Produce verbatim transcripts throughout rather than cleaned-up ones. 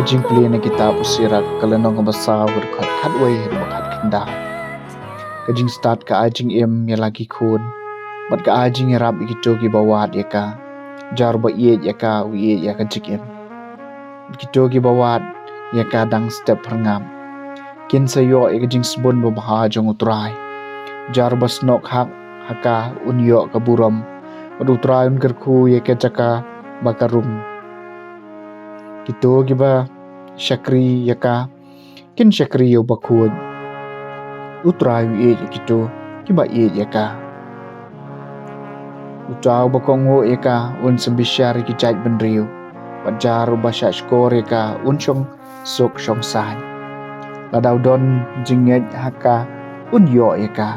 Jingpule na kitab u Sirak, ka lynnong kaba saw, ka dkhot khatwei haduh ba khatkhyndai. Ka jingstad ka ai jingim ïa la ki khun, bad ka ai jingïarap ïa kito kiba wad ïa ka. Jar ba ïeit ïa ka u ïeit ïa ka jingim, bad kito kiba wad ïa ka dang step phyrngap kin sa ïoh ïa ka jingsbun babha jong U Trai. Jar ba snoh hak ha ka un ïoh ka burom, bad U Trai un kyrkhu ïa ka jaka ba ka rung. Kito kiba shakri ïa ka kin shakri ïa uba khuid. U Trai u ïeit ïa kito kiba ïeit ïa ka. Uta uba kohnguh ïa ka un sa bishar ïa ki jaitbynriew, bad jar uba shahshkor ïa ka un shong suk shong saiñ. Lada u don jingngeit ha ka un ïoh ïa ka,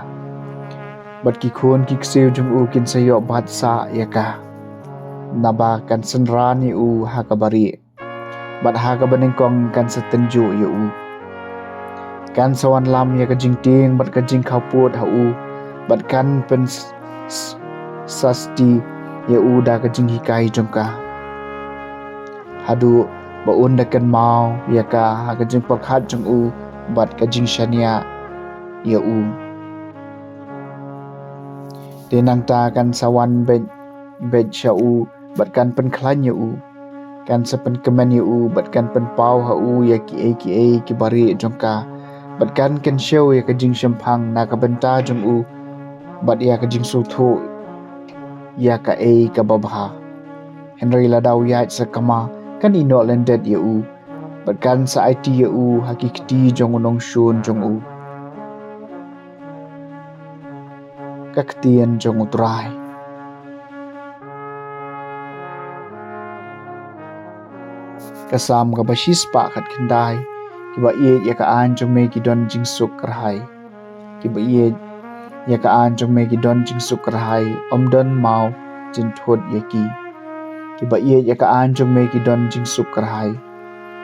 bad ki khun ki ksiew jong u kin sa ïoh bat sah ïa ka. Naba kan synran ïa u ha kaba rieh, bad ha kaba nyngkong kan sa tynjuh ïa u. Kan sa wanlam ïa ka jingtieng bad ka jingkhawpud ha u, bad kan pyn s- s- sasti ïa u da ka jinghikai jong ka, haduh ba un da kynmaw ïa ka ha ka jingpyrkhat jong u bad ka jingshaniah ïa u. Te nangta kan sa wan beit beit sha u, bad kan pynkhlaiñ ïa u. Kan sa pynkmen ïa u, bad kan pynpaw ha u ïa kiei kiei kiba rieh jong ka, bad kan kynshew ïa ka jingshemphang na ka bynta jong u, bad ïa ka jingsngewthuh ïa kaei kaba bha. Hynrei lada u ïaid sakma, kan ïehnoh lyndet ïa u, bad kan sa aiti ïa u ha ki kti jong u nongshun jong u. Ka ktien jong U Trai. Ka Salm kaba shispah khatkhyndai. Kiba ïeit ïa ka aiñ jong me ki don jingsuk kyrhai. Kiba ïeit ïa ka aiñ jong me ki don jingsuk kyrhai, ym don maw jynthut ïa ki. Kiba ïeit ïa ka aiñ jong me ki don jingsuk kyrhai.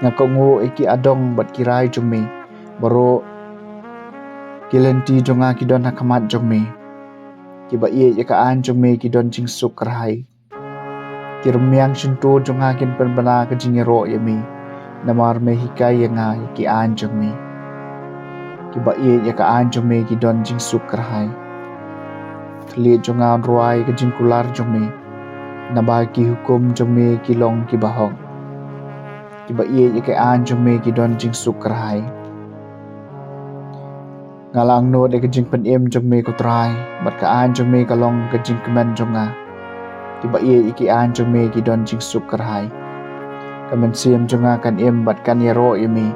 Nga kohnguh ïa ki adong bad ki rai jong me, baroh ki lynti jong nga ki don ha khmat jong me. Kiba ïeit ïa ka aiñ jong me ki don jingsuk kyrhai. Ki rmiang shyntur jong nga kin pynbna ka jingïaroh ïa me, namar me hikai ïa nga ïa ki aiñ jong me. Kiba ïeit ïa ka aiñ jong me ki don jingsuk kyrhai. Khlieh jong nga un rwai ïa ka jingkular jong me, naba ki hukum jong me ki long kiba hok. Kiba ïeit ïa ka aiñ jong me ki don jingsuk kyrhai. Nga la angnud ïa ka jingpynim jong me, ko Trai, bad ka aiñ jong me ka long ka jingkmen jong nga. Kiba ïeit ïa ki aiñ jong me ki don jingsuk kyrhai. Ka mynsiem jong nga kan im bad kan ïaroh ïa me.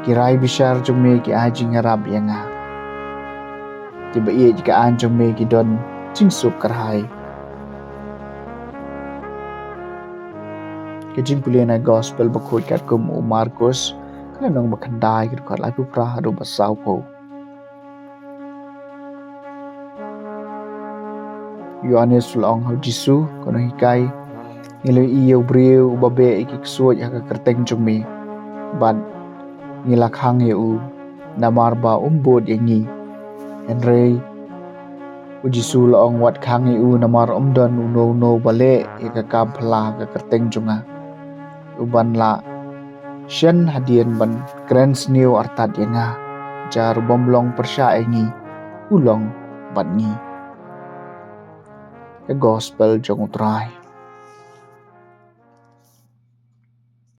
Ki rai bishar jong me ki ai jingïarap ïa nga. Kiba ïeit ïa ka aiñ jong me ki don jingsuk kyrhai. Ka jingpule na Gospel bakhuid katkum u Markus, ka lynnong ba khyndai, ka dkhot laiphew phra haduh ba sawphew. Ïoannis u la ong ha u Jisu, ko Nonghikai, ngi la ïohi ïa u briew uba beh ïa ki ksuid ha ka kyrteng jong me, bad ngi la khang ïa u, namar ba um bud ïa ngi. Hynrei u Jisu u la ong, wat khang ïa u, namar ym don uno uno uba leh ïa ka kam phylla ha ka kyrteng jong nga, uban lah shen hadien ban kren sniew artat ïa nga. Jar u bym long pyrshah ïa ngi, u long bad ngi. Ka Gospel jong u Trai.